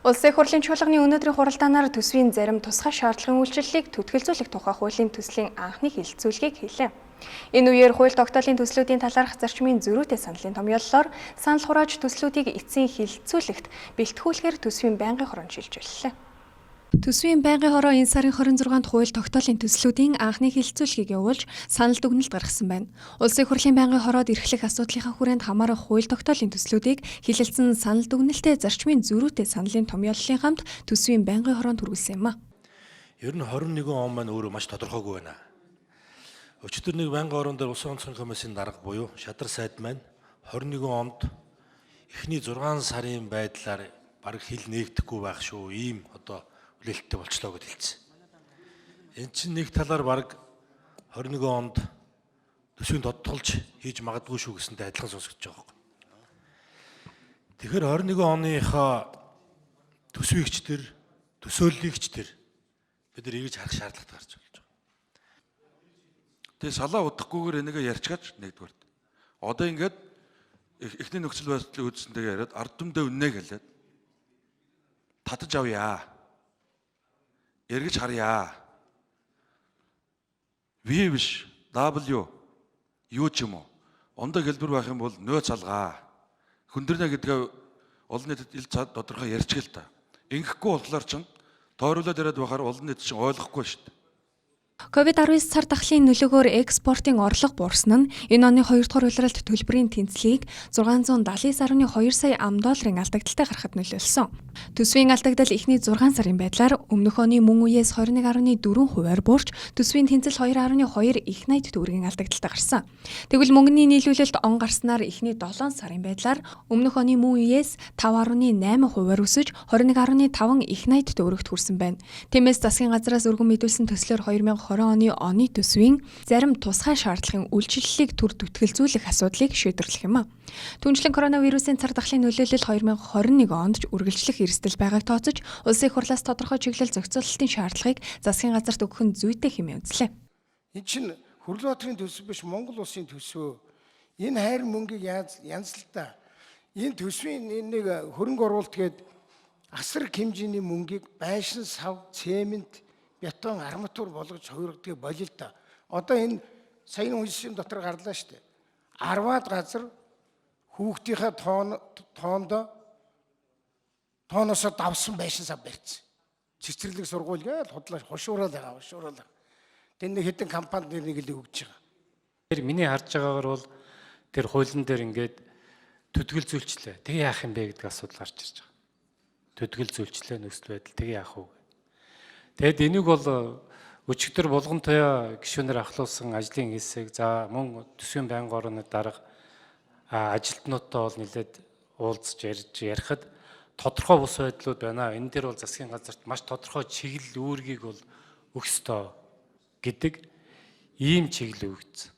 Улсын их хурлын чуулганы өнөөдрийн хуралдаанаар төсвийн зарим тусгай шаардлагын үйлчлэлийг түтгэлзүүлэх тухай хуулийн төслийн анхны хэлэлцүүлгийг хийлээ. Энэ үеэр хууль тогтоолын төслүүдийн талаарх зарчмын зөрүүтэй саналын томьёоллоор санал хурааж төслүүдийг эцсийн хэлэлцүүлэгт бэлтгүүлэхээр төсвийн байнгын хороонд шилжүүллээ. Төсвийн байнгын хороо энэ сарын 26-нд хууль тогтоолын төслүүдийн анхны хэлэлцүүлгийг явуулж санал дүгнэлт гаргасан байна. Улсын их хурлын байнгын хороод эрхлэх асуудлынхаа хүрээнд хамаарах хууль тогтоолын төслүүдийг хэлэлцэн санал дүгнэлтээ зарчмын зөрүүтэй саналын томьёоллын хамт төсвийн байнгын хороонд хүргэсэн юм а. Ер нь 21 он маань өөрөө маш тодорхойгүй байна. Өчигдөр нэг байнгын хорон дээр Улсын онцгой комиссийн дарга буюу Шадар сайд маань 21 онд эхний 6 сарын байдлаар бараг хил нээгдэхгүй байх шүү. Ийм одоо хүлээлттэй болчлоо гэж хэлсэн. Эн чинь нэг талаар бараг 21 онд төсвийн тодтолж хийж магадгүй шүү гэсэнтэй адилхан сонсогдож байгаа байхгүй. Тэгэхээр 21 оныхоо төсвийгч төр, төсөөллийгч төр бид нар эргэж харах шаардлагатай гарч болж байгаа. Тэгээ салаа удахгүйгээр энийг ярьчгаач нэгдүгээрт. Одоо ингээд эхний нөхцөл байдлыг үзсэнтэйгээ яриад ард түмдээ үннэ гэлээд татаж авъя. Эргэж харъя. V биш, W юу ч юм уу. Ондоо хэлбэр байх юм бол нөөц алгаа. Хүндэрнэ гэдгээ олон нийтэд ил тодорхой ярьчих л та. Ингэхгүй болохоор чинь тойруулаад яриад байхаар олон нийт чинь ойлгохгүй шүү дээ. COVID-19 цар тахлын нөлөөгөөр экспортын орлого буурсан нь энэ оны 2 дугаар улиралд төлбөрийн тэнцлийг 679.2 сая ам долларын алдагдaltaй гаргахад нөлөөлсөн. Төсвийн алдагдал эхний 6 сарын байдлаар өмнөх оны мөн үеэс 21.4 хувиар буурч төсвийн тэнцэл 2.2 их 80 төгрөгийн алдагдaltaй гарсан. Тэгвэл мөнгөний нийлүүлэлт он гарснаар эхний 7 сарын байдлаар өмнөх оны мөн үеэс 5.8 хувиар өсөж 21.5 их 80 төгрөгт хүрсэн байна. Тиймээс засгийн газраас өргөн мэдүүлсэн төслөөр 2020 оны оны төсвийн зарим тусгай шаардлагын үйлчлэлийг төр түтгэлзүүлэх асуудлыг шийдвэрлэх юм а. Түүнчлэн коронавирусын цар тахлын нөлөөлөл 2021 онд ч үргэлжлэх эрсдэл байгааг тооцож улсын их хурлаас тодорхой чиглэл зохицуулалтын шаардлагыг засгийн газарт өгөх нь зүйтэй хэмээн үзлээ. Энэ чинь Хөрлөбаатарын төсөв биш, Монгол улсын төсөв. Энэ хайр мөнгийг янзлалтаа энэ төсвийн нэг хөрөнгө оруулалт гээд асар хэмжээний мөнгийг байшин сав, цемент, бетон, арматур болгож хувиргадгийг болил та. Одоо энэ саяны үндэсний дотор гарлаа шүү дээ. 10-аад газар хүүхдийнхээ тоондоо тооноосоо давсан байшин сав барьсан. Цэцэрлэг сургууль гээл худлаа хушуурал байгаа, хушуурал. Тэр нэг хэдэн компанид нэг л өгч байгаа. Тэр миний харж байгаагаар бол тэр хуулийн дээр ингээд түтгэл зүйлчлээ. Тэгээ яах юм бэ гэдэг асуудал гарч ирж байгаа. Түтгэл зүйлчлээ нөхцөл байдал тэгээ яах вэ? Тэгэд энийг бол өчигдөр Булган туяа гишүүнээр ахлуулсан ажлын хэсэг, за мөн төсвийн байнгын орооны дарга ажилтнуудтай бол нэлээд уулзч ярьж ярихад тодорхой бус байдлууд байна. Энэ дээр бол засгийн газарт маш тодорхой чиглэл үүргийг бол өгөх ёстой гэдэг ийм чиглэл өгөгдсөн.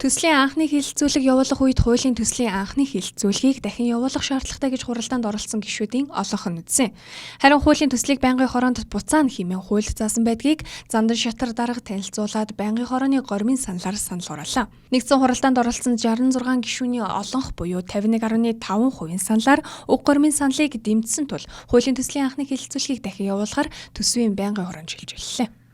Төслийн анхны хэлэлцүүлэг явуулах үед хуулийн төслийн анхны хэлэлцүүлгийг дахин явуулах шаардлагатай гэж хуралдаанд оролцсон гишүүдийн олонх нь үзсэн. Харин хуулийн төслийг байнгын хороонд буцаана хэмээн хуульд заасан байдгийг Зандан шатар дарга танилцуулаад байнгын хорооны гормын саналаар санал хураалаа. Нэгдсэн хуралдаанд оролцсон 66 гишүүний олонх буюу 51.5% саналаар уг гормын саналыг дэмжсэн тул хуулийн төслийн анхны хэлэлцүүлгийг дахин явуулахар төсвийн байнгын хороонд шилжүүллээ.